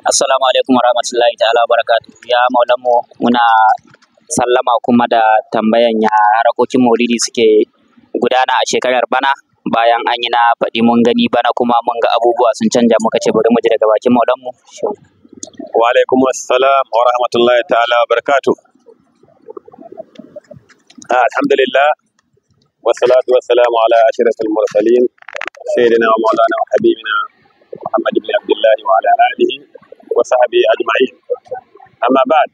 Assalamu alaikum warahmatullahi ta'ala barakatuh. Ya maulanmu, muna sallama kuma da tambayan ya harakokin maulidi suke gudana a shekarar bana. Bayan an yi na faɗi mun gani, bana kuma mun ga abubuwa sun canja, muka ce bari mu ji daga bakin maulanmu. Wa alaikum assalam wa rahmatullahi ta'ala wa barakatuh. Alhamdulillah, wassalatu wassalamu ala ashrafil mursalin sayyidina wa maulana wa habibina Muhammad ibn Abdullah wa ala alihi wa sahbihi ajma'in. Amma ba'd,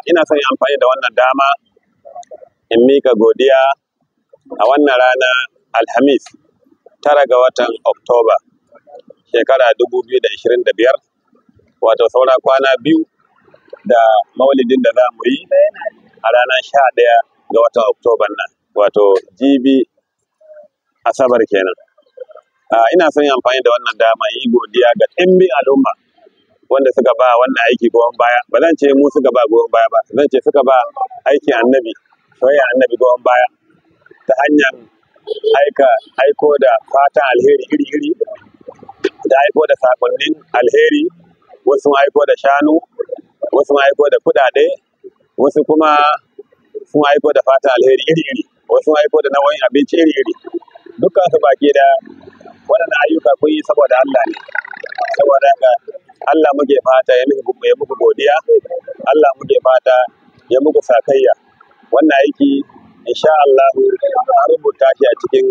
ina son yin amfani da wannan dama in mika godiya a wannan rana Alhamis 9 ga watan Oktoba shekara 2025, wato saura kwana 2 da maulidin da za mu yi a ranar 11 ga watan Oktoba nan, wato jibi Asabar kenan. Ina son yin amfani da wannan dama yi godiya ga ɗimbin al'umma wanda suka ba wannan aiki goyon baya. Ba zan ce mu suka ba goyon baya ba, zan ce suka ba aikin annabi, soyayya annabi goyon baya ta hanyar aiko da fatan alheri iri-iri, da aiko da sakonnin alheri. Wasu sun aiko da shanu, wasu sun aiko da kuɗaɗe, wasu kuma sun aiko da fatan alheri iri-iri, wasu sun aiko da nau'in abinci iri-iri. Dukkan su baki da waɗannan ayyuka kun yi saboda Allah ne. Saboda haka Allah muke fata ya muku godiya, Allah muke fata ya muku sakayya. Wannan aiki insha Allah an rubuta shi a cikin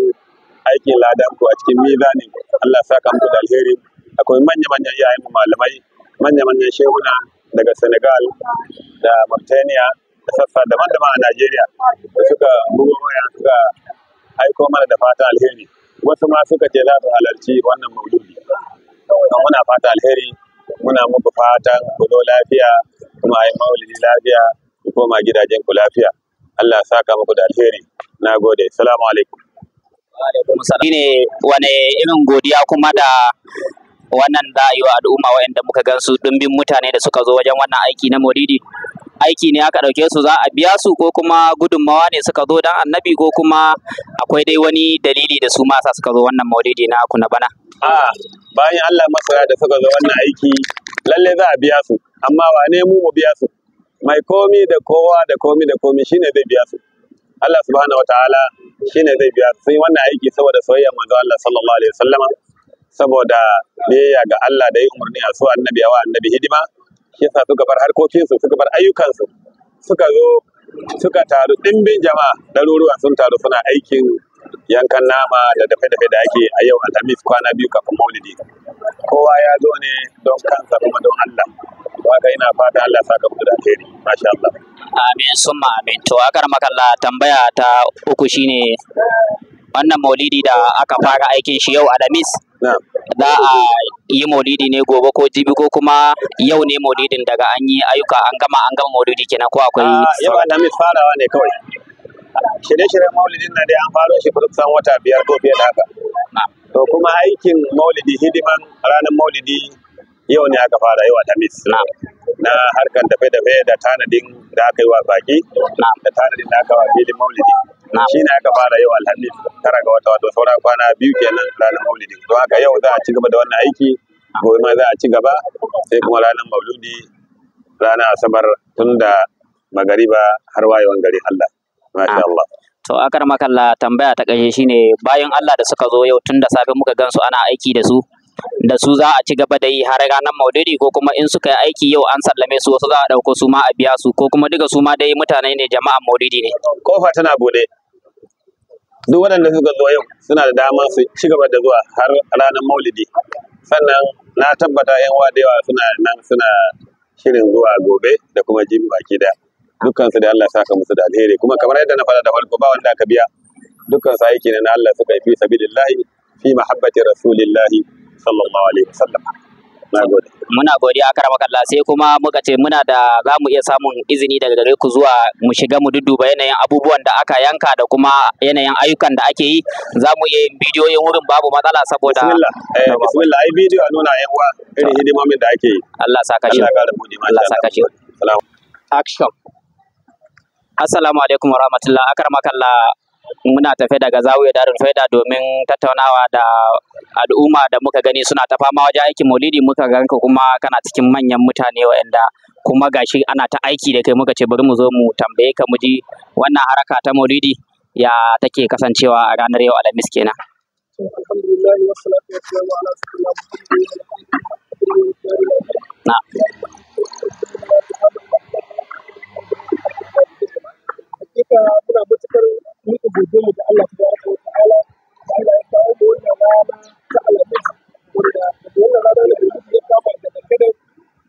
aikin ladan ku, a cikin mizanin. Allah saka muku da alheri. Akwai manya-manyan iyayen mu malamai, manya-manyan shehuna daga Senegal da Mauritania da sassa daban-daban a Najeriya da suka bugo waya suka aiko mana da fata alheri. Wasu ma suka ce za su halarci wannan maulidi. Don muna fata alheri, muna muku fatan ku zo lafiya, kuma a yi maulidi lafiya, ku koma gidajen ku lafiya. Allah ya saka muku da alheri. Na gode. Assalamu alaikum. Wa alaikum salam. Shine wane irin godiya kuma da wannan za a yi wa al'umma waɗanda muka gan su ɗimbin mutane da suka zo wajen wannan aiki na maulidi. Aiki ne aka ɗauke su za a biya su, ko kuma gudunmawa ne suka zo don annabi, ko kuma akwai dai wani dalili da su ma sa suka zo wannan maulidi na ku na bana? Bayan Allah masoya da suka zo wannan aiki lalle za a biya su, amma wane mu mu biya su? Mai komi da kowa da komi da komi shine zai biya su. Allah subhanahu wataala shine zai biya su. Sun yi wannan aiki saboda soyayyar manzo Allah sallallahu alaihi wasallama, saboda biyayya ga Allah da yi umarni a so annabi, a wa annabi hidima. Shi yasa suka bar harkokinsu, suka bar ayyukansu, suka zo suka taru. Ɗimbin jama'a ɗaruruwa sun taru suna aikin yankan nama da dafe-dafe da ake a yau Alhamis kwana 2 kafin maulidi. Kowa ya zo ne don kansa kuma don Allah. Haka ina fata Allah ya saka muku da alheri. Masha Allah. Amin summa amin. To akar makalla, tambaya ta 3 shine wannan maulidi da aka fara aikin shi yau Alhamis, za a yi maulidi ne gobe ko jibi, ko kuma yau ne maulidin daga an yi ayyuka an gama maulidi kenan, ko akwai? Yau Alhamis farawa ne kawai. Shirye-shiryen maulidin na dai an faro shi kusan wata 5 ko fiye da haka. To kuma aikin maulidi, hidiman ranar maulidi yau ne aka fara, yau Alhamis. Na harkan dafe-dafe da tanadin da aka yi wa baki, da tanadin da aka wa filin maulidi. Shi ne aka fara yau Alhamis 9 ga wata, wato saura kwana 2 kenan ranar maulidi. Don haka yau za a ci gaba da wannan aiki, gobe ma za a ci gaba, sai kuma ranar maulidi ranar Asabar tun da magariba har wayewan gari Allah. Masha Allah. To akar makalla, tambaya ta ƙarshe shine bayan Allah da suka zo yau tun da safe muka gansu ana aiki da su, da su za a ci gaba da yi har ranar maulidi, ko kuma in suka yi aiki yau an sallame su, wasu za a ɗauko su ma a biya su, ko kuma duka su ma dai mutane ne jama'an maulidi ne? Kofa tana buɗe. Duk waɗanda suka zo yau suna da damar su ci gaba da zuwa har ranar maulidi. Sannan na tabbata yan uwa da yawa suna nan suna shirin zuwa gobe da kuma jibi baki daya. Dukkan su da Allah saka musu da alheri. Kuma kamar yadda na faɗa da farko, ba wanda aka biya. Dukkan su aiki ne na Allah suka yi fi sabilillahi, fi mahabbati rasulillahi sallallahu alaihi wasallam. Nagode. Muna godiya akramakallah. Sai kuma muka ce muna da za mu iya samun izini daga gare ku zuwa mu shiga mu dudduba yanayin abubuwan da aka yanka da kuma yanayin ayyukan da ake yi. Za mu iya yin bidiyoyin wurin babu matsala saboda Bismillah. Bismillah, ai bidiyo a nuna yan uwa irin hidimomin da ake yi. Allah saka shi. Allah ya kara buɗe, masha Allah saka shi. Salam. Action. Assalamu alaikum wa rahmatullah. Akramakallah, Muna tafe daga Zawiya Darul Faida domin tattaunawa da al'umma da muka gani suna ta fama wajen aikin Maulidi. Muka ganka kuma kana cikin manyan mutane waɗanda kuma gashi ana ta aiki da kai, muka ce bari mu zo mu tambaye ka mu ji wannan haraka ta Maulidi ya take kasancewa a ranar yau Alhamis kenan. Alhamdulillah, wassalatu wassalamu ala sayyidina Muhammad. Na. Hakika muna matukar miƙa godiyarmu ga Allah tabaraka wa ta'ala da Allah ya kawo mu wannan rana ta Alhamis, wanda daga wannan rana na Maulidi ya kama da dangadan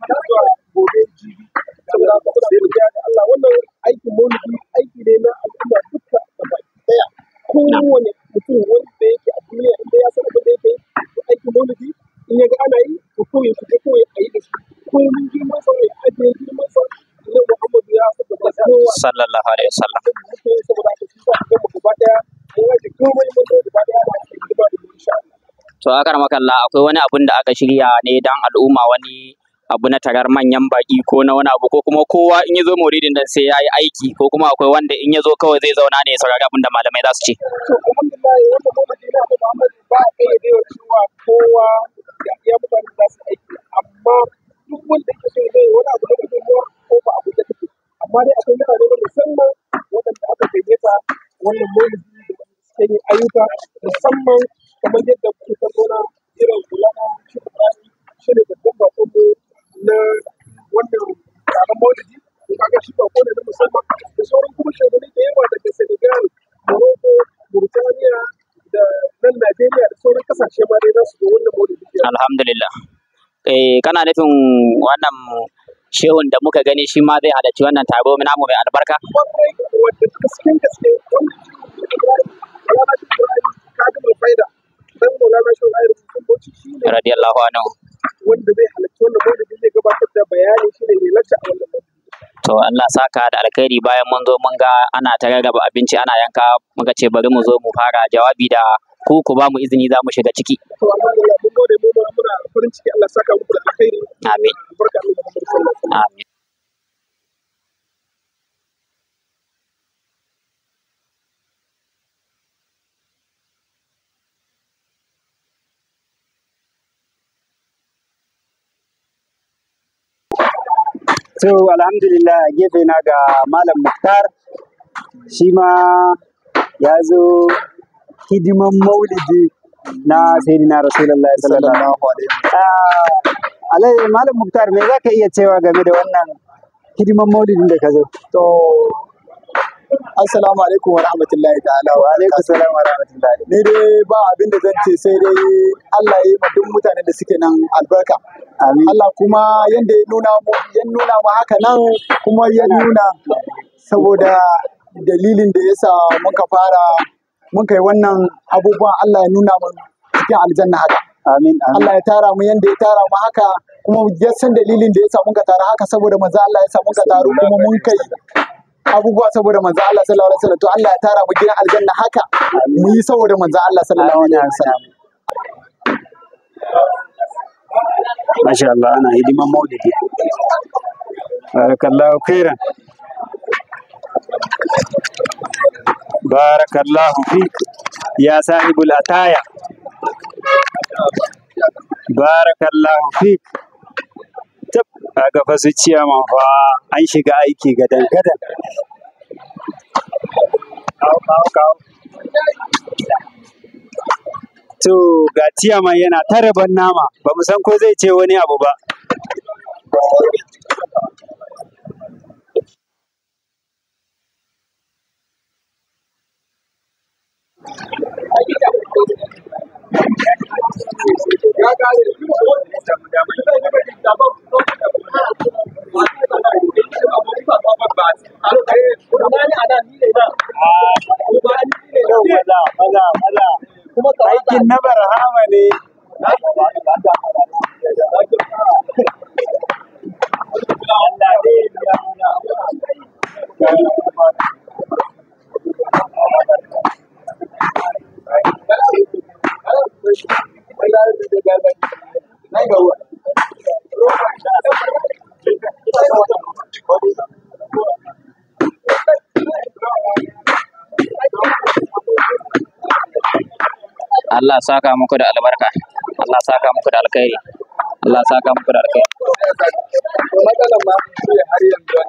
har zuwa gobe jibi. Saboda haka muna godiya ga Allah. Wannan aikin Maulidi aiki ne na al'umma duka gabaki ɗaya. Kowane mutum wanda yake a duniya, inda ya san abin da yake yi, to aikin Maulidi in ya ga ana yi, to kawai ya shiga, kawai a yi da shi. Komin girman sa, ya ajiye girman sa, Annabi Muhammadu ya saka kowa. Sallallahu alaihi wasallam. Muke yi, saboda haka shi sa ka ga gaba ɗaya mun rage komai, mun zo gaba ɗaya da ake hidima da mu, insha Allah. To, akaramakallah, akwai wani abun da aka shirya ne dan al'umma, wani abu na tarar manyan baki ko na wani abu, ko kuma kowa in ya zo maulidin nan sai ya yi aiki, ko kuma akwai wanda in ya zo kawai zai zauna ne ya saurari abin da malamai za su ce? To, alhamdulillah, wannan maulidi na Annabi Muhammad ba a kayyade wa cewa kowa da iya mutane za su aiki, amma duk wanda yake so zai yi wani abu na gudunmuwa, ko ba abu da take. Amma dai akwai mutane na musamman waɗanda aka gayyata wannan maulidi da suke yin ayyuka musamman, kamar yadda kuke kallo na irin Maulana Shehu Ibrahim, shi ne babban baƙonmu na wannan taron maulidi. To, kaga shi bako ne na musamman, da sauran kuma shugabanni da yawa daga Senegal, Morocco, Mauritania da nan Najeriya da sauran kasashe ma dai za su zo wannan maulidi. Alhamdulillah. Eh, kana nufin wannan shehun da muka gani shi ma zai halarci wannan taro namu mai albarka? Kwarai, wanda gasken gaske wannan shehu Ibrahim, Maulana Shehu Ibrahim Kadimul Faida dan Maulana Shehu Ibrahim Rubutun Bauchi, shi ne Radiyallahu anhu. wanda zai halarci wannan maulidi, zai gabatar da bayani, shi ne mai lacca a wannan maulidi. To, Allah saka da alkhairi. Bayan mun zo mun ga ana ta rarraba abinci, ana yanka, muka ce bari mu zo mu fara jawabi da ku, ku ba mu izini za mu shiga ciki. To, alhamdulillah, mun gode, mu ma muna farin ciki. Allah saka muku da alkhairi. Amin. Barka Annabi Muhammad sallallahu alaihi wasallam. Amin. To, alhamdulillah, gefe na ga Malam Muktar, shi ma ya zo hidiman maulidi na Sayyidina Rasulullah sallallahu alaihi wasallam. Malam Muktar, me za ka iya cewa game da wannan hidiman maulidin da ka zo? To, assalamu alaikum wa rahmatullahi ta'ala Wa alaikum salam wa rahmatullahi. Ni dai ba abin da zan ce sai dai Allah ya yi ma duk mutanen da suke nan albarka. Amin. Allah kuma yanda ya nuna mu, ya nuna mu haka nan, kuma ya nuna saboda dalilin da yasa muka fara muka yi wannan abubuwan, Allah ya nuna mu cikin aljanna haka. Amin. Amin. Allah ya tara mu yanda ya tara mu haka, kuma ya san dalilin da yasa muka tara haka, saboda manzo Allah ya sa muka taru, kuma mun kai abubuwa saboda manzo Allah sallallahu alaihi wasallam. To, Allah ya tara mu gidan aljanna haka, mu yi saboda manzo Allah sallallahu Amin. alaihi wasallam. Masha Allah, ana hidiman maulidi. Barakallahu khairan. Barakallahu fik ya sahibul ataya. Barakallahu fik. Tab, kaga fa su ciyaman fa an shiga aiki gadan gadan. Kawo, kawo, kawo. To, ga ciyaman yana ta rabon nama, ba mu san ko zai ce wani abu ba. Yau maza, maza, maza. Aikin na barhama ne. Allah ne ya biya mana. Allah saka muku da albarka. Allah saka muku da alkhairi. Allah saka muku da alkhairi. Matsalar ma har yanzu.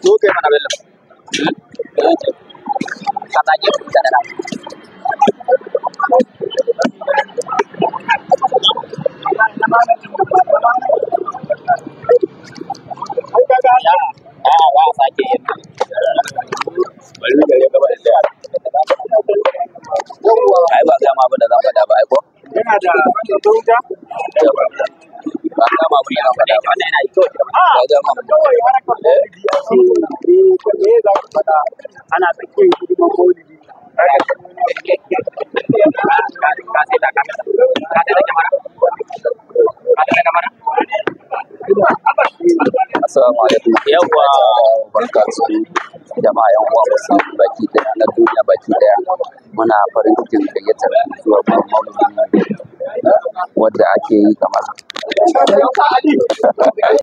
Zo kai mana Bello. Ka zage su da nan. A za a sake yin. Bari mu gare gaba da tsaya. Ai ba gama abin da zan faɗa ba ai ko? Yana da dauda. Ba gama abin da zan faɗa ba. Ba gama abin da Kawai harkar maulidi a ce me za ku faɗa ana tsakiyar hidiman maulidi. Assalamu alaikum. Yawwa. Barkatu jama'a yan uwa musulmi baki daya na duniya baki daya. Muna farin cikin gayyatar ku zuwa gurin maulidi wadda ake yi kamar